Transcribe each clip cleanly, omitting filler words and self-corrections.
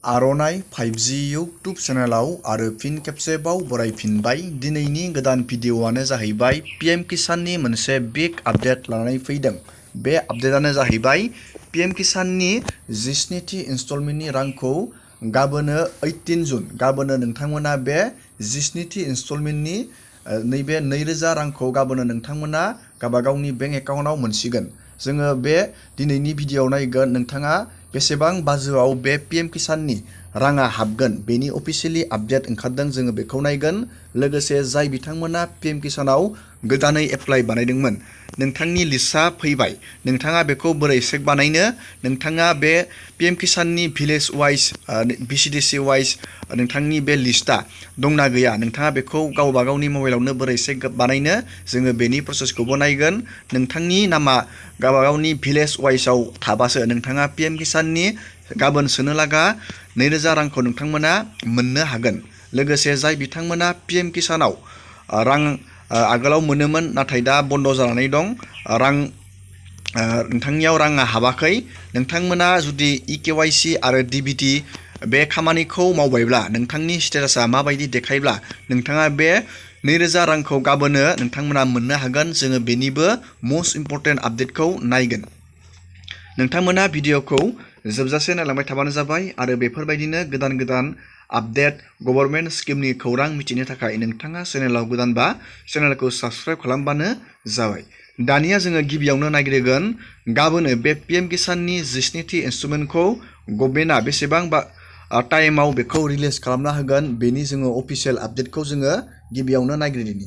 आर'नाइ 5G YouTube चेनेलाव आरो फिन खेबसेबाव बरायफिनबाय। दिनैनि गोदान भिडिअ'आनो जाहैबाय PM किसाननि मोनसे बिग आपडेट लानानै फैदों। बे आपडेटआनो जाहैबाय PM किसाननि 17थि इनस्टलमेन्टनि रांखौ गाबोनो 18 जुन गाबोनो नोंथांमोना बे 17थि इनस्टलमेन्टनि नैबे 2000 रांखौ गाबोनो नोंथांमोना गावबागावनि बेंक एकाउन्टआव मोनसिगोन। जोङो बे दिनैनि भिडिअ'आव नायगोन नोंथाङा बेसेबां बाजोआव बे PM किसाननि राङा हाबगोन बेनि अफिसियेलि आपडेट ओंखारदों जोङो बेखौ नायगोन। लोगोसे जाय बिथांमोना PM किसानाव गोदानै एप्लाइ बानायदोंमोन नोंथांनि लिस्टआ फैबाय, नोंथाङा बेखौ बोरै चेक बानायनो, नोंथाङा बे PM किसाननि भिलेज वाइज VCDC वाइज नोंथांनि बे लिस्टआ दंना गैया, नोंथाङा बेखौ गावबा गावनि मबाइलावनो बोरै चेक बानायनो जोङो बेनि प्रसेसखौबो नायगोन। नोंथांनि नामा गावबा गावनि भिलेज वाइजआव थाबासो नोंथाङा PM किसाननि गाबोन सोनो लागा 2000 रांखौ नोंथांमोना मोननो हागोन। लोगोसे जाय बिथांमोना PM किसानाव रां आगोलाव मोनोमोन नाथाय दा बन्द जानानै दं, नोंथांनियाव राङा हाबाखै, नोंथांमोना जुदि EKYC आरो DBT बे खामानिखौ मावबायब्ला नोंथांनि स्टेटासा माबायदि देखायब्ला नोंथाङा बे 2000 रांखौ गाबोनो नोंथांमोना मोननो हागोन। जोङो बेनिबो मोस्ट इम्परटेन्ट आपडेटखौ नायगोन। नोंथांमोना भिडिअ'खौ जोबजासे नायलांबाय थाबानो जाबाय आरो बेफोरबायदिनो गोदान गोदान आपडेट गभर्नमेन्ट स्किमनि खौरां मिथिनो थाखाय नोंथाङा चेनेलाव गोदानबा चेनेलखौ साबस्क्राइब खालामबानो जाबाय। दानिया जोङो गिबियावनो नायग्रोगोन गाबोनो बे PM किसाननि 17थि इनस्टलमेन्टखौ गभर्नमेन्टआ बेसेबां टाइमाव बेखौ रिलिज खालामना होगोन बेनि जोङो अफिसियेल आपडेटखौ जोङो गिबियावनो नायग्रोदिनि।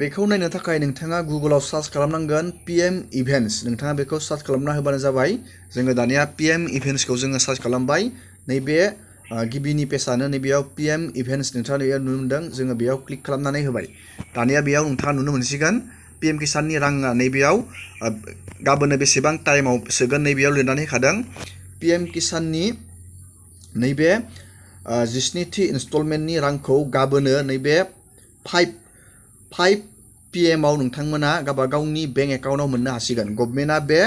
बेखौ नायनो थाखाय नोंथाङा गुगोलाव सार्च खालामनांगोन PM इभेन्ट्स, नोंथाङा बेखौ सार्च खालामना होबानो जाबाय। जोङो दानिया PM इभेन्ट्सखौ जोङो सार्च खालामबाय। नैबे गिबिनि पेजआनो नैबेयाव PM इभेन्ट्स नोंथाङा नैबेयाव नुनो मोनदों, जोङो बेयाव क्लिक खालामनानै होबाय। दानिया बेयाव नोंथाङा नुनो मोनसिगोन PM किसाननि राङा नैबेयाव गाबोनो बेसेबां टाइमाव सोगोन नैबेयाव लिरनानै होखादों। PM किसाननि नैबे 17थि इनस्टलमेन्टनि रांखौ गाबोनो नैबे 5 PM आव नोंथांमोना गावबागावनि बेंक एकाउन्टआव मोननो हासिगोन। गभर्नमेन्टआ बे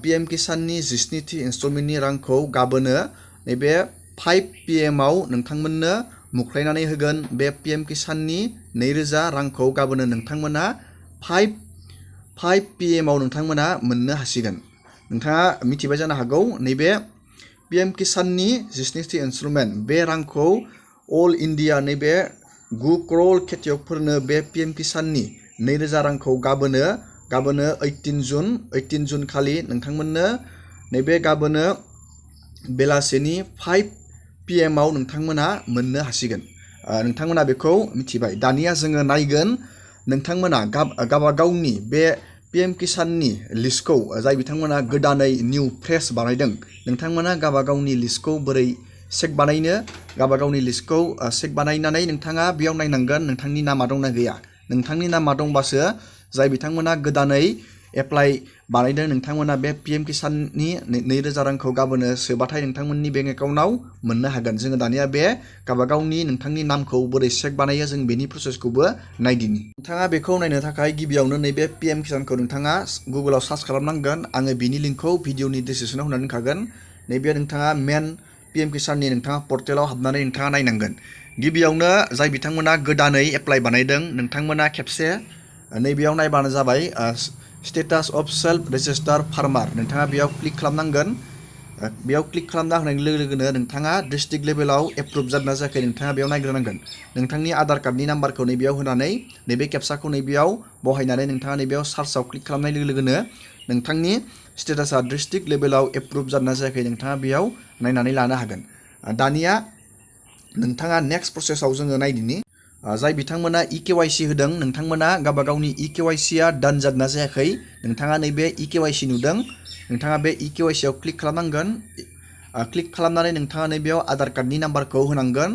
PM किसाननि 17थि इनस्टलमेन्टनि रांखौ गाबोनो नैबे 5 PM आव नोंथांमोननो मुख्लायनानै होगोन। बे PM किसाननि 2000 रांखौ गाबोनो नोंथांमोना 5 PM आव नोंथांमोना मोननो हासिगोन। नोंथाङा मिथिबाय जानो हागौ नैबे PM किसाननि 17थि इनस्टलमेन्ट बे रांखौ अल इन्डिया नैबे 9 करोड़ खेतियकफोरनो बे PM किसाननि 2000 रांखौ गाबोनो 18 जुन खालि नोंथांमोननो नैबे गाबोनो बेलासेनि 5 PM आव नोंथांमोना मोननो हासिगोन। नोंथांमोना बेखौ मिथिबाय। दानिया जोङो नायगोन नोंथांमोना गावबागावनि बे PM किसाननि लिस्टखौ जाय बिथांमोना गोदानै निउ फ्रेश बानायदों नोंथांमोना गावबागावनि लिस्टखौ बोरै चेक बानायनो, गावबागावनि लिस्टखौ चेक बानायनानै नोंथाङा बेयाव नायनांगोन नोंथांनि नामा दंना गैया। नोंथांनि नामा दंबासो जाय बिथांमोना गोदानै एप्लाइ बानायदों नोंथांमोना बे PM किसाननि 2000 रांखौ गाबोनो सोबाथाय नोंथांमोननि बेंक एकाउन्टआव मोननो हागोन। जोङो दानिया बे गावबागावनि नोंथांनि नामखौ बोरै चेक बानायो जों बेनि प्रसेसखौबो नायदिनि। नोंथाङा बेखौ नायनो थाखाय गिबियावनो नैबे PM किसानखौ नोंथाङा गुगोलाव सार्च खालामनांगोन। आङो बिनि लिंकखौ भिडिअनि डिसक्रिपसनाव होनानै दोनखागोन। नैबे नोंथाङा मेन PM किसाननि नोंथाङा पर्टेलाव हाबनानै नोंथाङा नायनांगोन। गिबियावनो जाय बिथांमोना गोदानै एप्लाइ बानायदों नोंथांमोना खेबसे नैबेयाव नायबानो जाबाय status of self registered farmer, नोंथाङा बेयाव क्लिक खालामनांगोन। बेयाव क्लिक खालामना होनाय लोगो लोगोनो नोंथाङा डिस्ट्रिक्ट लेभेलाव एप्रुभ जादोंना जायाखै नोंथाङा बेयाव नायग्रोनांगोन। नोंथांनि आधार कार्डनि नाम्बारखौ नैबेयाव होनानै नैबे केपसाखौ नैबेयाव बहायनानै नोंथाङा नैबेयाव सार्चआव क्लिक खालामनाय लोगो लोगोनो नोंथांनि स्टेटासा डिस्ट्रिक्ट लेभेलाव एप्रुभ जादोंना जायाखै नोंथाङा बेयाव नायनानै लानो हागोन। दानिया नोंथाङा नेक्स्ट प्रसेसआव जोङो नायदिनि। जाय बिथांमोना EKYC होदों नोंथांमोना गावबागावनि EKYCआ डान जादोंना जायाखै नोंथाङा नैबे EKYC नुदों, नोंथाङा बे EKYC आव क्लिक खालामनांगोन। क्लिक खालामनानै नोंथाङा नैबेयाव आधार कार्डनि नाम्बारखौ होनांगोन।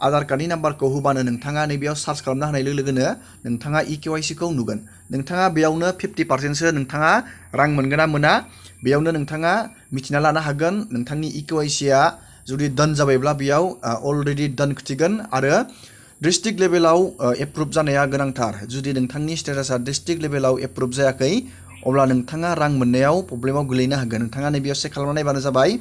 आधार कार्डनि नाम्बारखौ होबानो नोंथाङा नैबेयाव सार्च खालामना होनाय लोगो लोगोनो नोंथाङा EKYCखौ नुगोन। नोंथाङा बेयावनो 50%सो नोंथाङा रां मोनगोन ना मोना बेयावनो नोंथाङा मिथिना लानो हागोन। नोंथांनि EKYCआ जुदि डान जाबायब्ला बेयाव अलरेडि डान खिथिगोन आरो डिस्ट्रिक्ट लेभेलाव एप्रुभ जानाया गोनांथार। जुदि नोंथांनि स्टेटासा डिस्ट्रिक्ट लेभेलाव एप्रुभ जायाखै अब्ला नोंथाङा रां मोननायाव प्रब्लेमाव गोलैनो हागोन। नोंथाङा नैबेयाव चेक खालामना नायबानो जाबाय।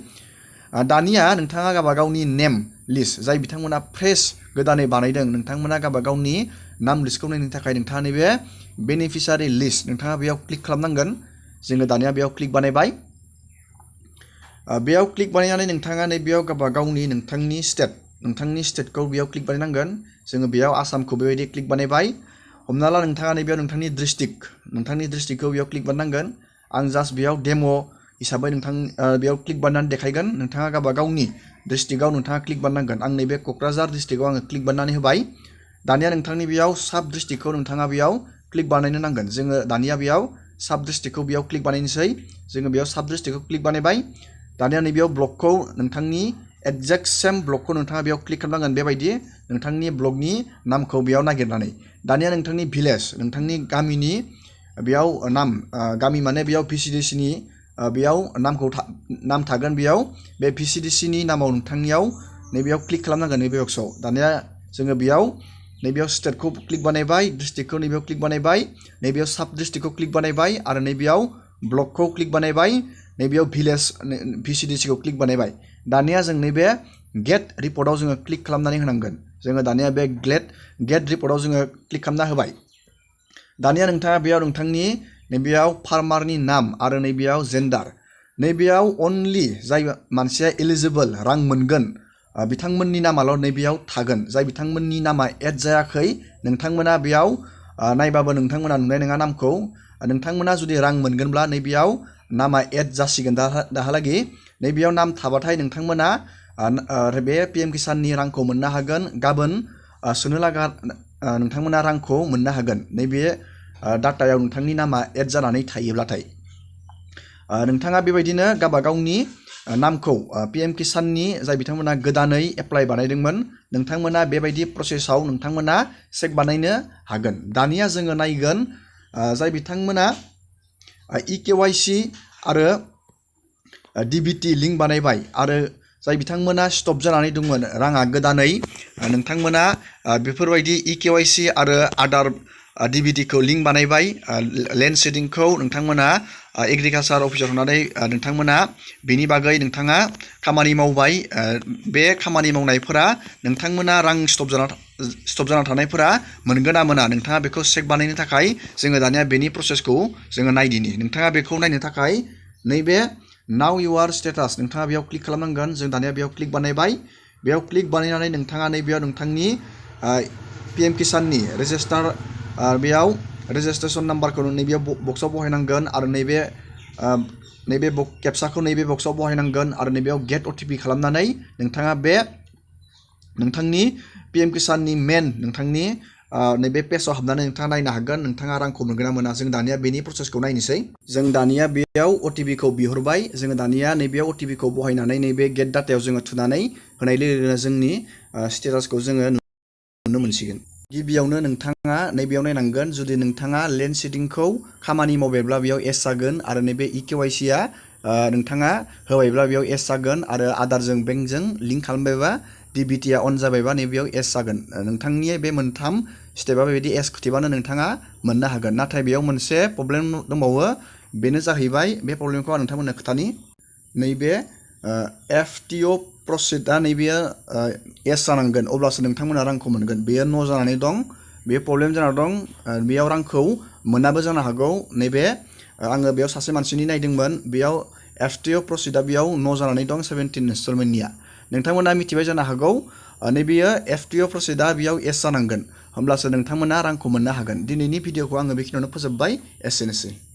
दानिया नोंथाङा गावबा गावनि नेम लिस्ट जाय बिथांमोना फ्रेश गोदानै बानायदों नोंथांमोना गावबा गावनि नाम लिस्टखौ नायनो थाखाय नोंथाङा नैबे बेनिफिसियारि लिस्ट नोंथाङा बेयाव क्लिक खालामनांगोन। जोङो दानिया बेयाव क्लिक बानायबाय। बेयाव क्लिक बानायनानै नोंथाङा नैबेयाव गावबा गावनि नोंथांनि स्टेटखौ बेयाव क्लिक बानायनांगोन। जोङो बेयाव आसामखौ बेबायदि क्लिक बानायबाय। हमना ला नोंथाङा नैबेयाव नोंथांनि डिस्ट्रिक्टखौ बेयाव क्लिक बानायनांगोन। आं जास्ट बेयाव डेम' हिसाबै बेयाव क्लिक बानायनानै देखायगोन। नोंथाङा गावबा गावनि डिस्ट्रिक्टआव नोंथाङा क्लिक बानायनांगोन। आं नैबे क'क्राझार डिस्ट्रिक्टआव आङो क्लिक बानायनानै होबाय। दानिया नोंथांनि बेयाव साब डिस्ट्रिक्टखौ नोंथाङा बेयाव क्लिक बानायनो नांगोन। जोङो दानिया बेयाव साब डिस्ट्रिक्टखौ बेयाव क्लिक बानायनोसै। जोङो बेयाव साब डिस्ट्रिक्टखौ क्लिक बानायबाय। दानिया नैबेयाव ब्लकखौ नोंथांनि एक्जेक्ट सेम ब्लकखौ नोंथाङा बेयाव क्लिक खालामनांगोन। बेबायदि नोंथांनि ब्लकनि नामखौ बेयाव नागिरनानै दानिया नोंथांनि भिलेज नोंथांनि गामिनि बेयाव गामि माने बेयाव VCDCनि बेयाव नाम थागोन। बेयाव बे VCDCनि नामाव नोंथांनियाव नैबेयाव क्लिक खालामनांगोन। नैबे बक्सआव दानिया जोङो नैबेयाव स्टेटखौ क्लिक बानायबाय, डिस्ट्रिक्टखौ नैबेयाव क्लिक बानायबाय, नैबेयाव साब डिस्ट्रिक्टखौ क्लिक बानायबाय आरो नैबेयाव ब्लकखौ क्लिक बानायबाय, नैबेयाव भिलेज VCDCखौ क्लिक बानायबाय। दानिया जों नैबे गेट रिपर्टआव जोङो क्लिक खालामनानै होनांगोन। जोङो दानिया बे गेट रिपर्टआव जोङो क्लिक खालामना होबाय। दानिया नोंथाङा बेयाव नोंथांनि नैबेयाव फार्मारनि नाम आरो नैबेयाव जेन्डार नैबेयाव अनलि जाय मानसिया एलिजिबोल रां मोनगोन बिथांमोननि नामाल' नैबेयाव थागोन। जाय बिथांमोननि नामा एड जायाखै नोंथांमोना बेयाव नायबाबो नोंथांमोना नुनाय नङा नामखौ। नोंथांमोना जुदि रां मोनगोनब्ला नैबेयाव नामा एड जासिगोन। दाहालागै नैबेयाव नाम थाबाथाय नोंथांमोना बे PMकिसाननि रांखौ मोननो हागोन। गाबोन सोनो लागा नोंथांमोना रांखौ मोननो हागोन। नैबे डाटायाव नोंथांनि नामा एड जानानै थायोब्लाथाय नोंथाङा बेबायदिनो गावबा गावनि नामखौ PMकिसाननि जाय बिथांमोना गोदानै एप्लाइ बानायदोंमोन नोंथांमोना बेबायदि प्रसेसआव नोंथांमोना चेक बानायनो हागोन। दानिया जोङो नायगोन जाय बिथांमोना EKYC आरो DBT लिंक बानायबाय आरो जाय बिथांमोना स्टप जानानै दंमोन राङा गोदानै नोंथांमोना बेफोरबायदि EKYC आरो आदार DBTखौ लिंक बानायबाय। लेन्ड सेडिंखौ नोंथांमोना एग्रिकालसार अफिसाव थांनानै नोंथांमोना बेनि बागै नोंथाङा खामानि मावबाय। बे खामानि मावनायफोरा नोंथांमोना रां स्टप जाना थानायफोरा मोनगोन ना मोना नोंथाङा बेखौ चेक बानायनो थाखाय जोङो दानिया बेनि प्रसेसखौ जोङो नायदिनि। नोंथाङा बेखौ नायनो थाखाय नैबे नाउ इउआर स्टेटास नोंथाङा बेयाव क्लिक खालामनांगोन। जों दानिया बेयाव क्लिक बानायबाय। बेयाव क्लिक बानायनानै नोंथाङा नैबेयाव नोंथांनि PMकिसाननि बेयाव रेजिस्ट्रेसन नाम्बारखौ नैबेयाव बक्सआव बहायनांगोन आरो नैबे केपसाखौ नैबे बक्सआव बहायनांगोन आरो नैबेयाव गेट OTP खालामनानै नोंथाङा बे नोंथांनि PMकिसाननि नोंथांनि नैबे पेजआव हाबनानै नोंथाङा नायनो हागोन नोंथाङा रांखौ मोनगोन ना मोना। जों दानिया बेनि प्रसेसखौ नायनोसै। जों दानिया बेयाव OTPखौ बिहरबाय। जोङो दानिया नैबेयाव OTPखौ बहायनानै नैबे गेट डाटायाव जोङो थुनानै होनाय लोगो लोगोनो जोंनि स्टेटासखौ जोङो नुनो मोनसिगोन। गिबियावनो नोंथाङा नैबेयाव नायनांगोन जुदि नोंथाङा लेन्ड सेडिंखौ खामानि मावबायब्ला बेयाव एस जागोन आरो नैबे EKYCआ नोंथाङा होबायब्ला बेयाव एस जागोन आरो आदारजों बेंकजों लिंक खालामबायबा DBTआ अन जाबायबा नैबेयाव एस जागोन। नोंथांनि बे मोनथाम स्टेपआ बेबायदि एस खुथिबानो नोंथाङा मोननो हागोन। नाथाय बेयाव मोनसे प्रब्लेम दंबावो। बेनो जाहैबाय बे प्रब्लेमखौ आं नोंथांमोननो खोथानि नैबे FTO प्रसिडआ नैबेयो एस जानांगोन अब्लासो नोंथांमोना रांखौ मोनगोन। बेयो न' जानानै दं। बे प्रब्लेम जाना दं। बेयाव रांखौ मोनाबो जानो हागौ। नैबे आङो बेयाव सासे मानसिनि नायदोंमोन बेयाव FTO प्रसिडआ बेयाव न' जानानै दं 17 इनस्टलमेन्टनिया। नोंथांमोना मिथिबाय जानो हागौ नैबेयो FTO प्रसिडआ बेयाव एस जानांगोन होमब्लासो नोंथांमोना रांखौ मोननो हागोन। दिनैनि भिडिअखौ आङो बेखिनियावनो फोजोबबाय। एसेनोसै।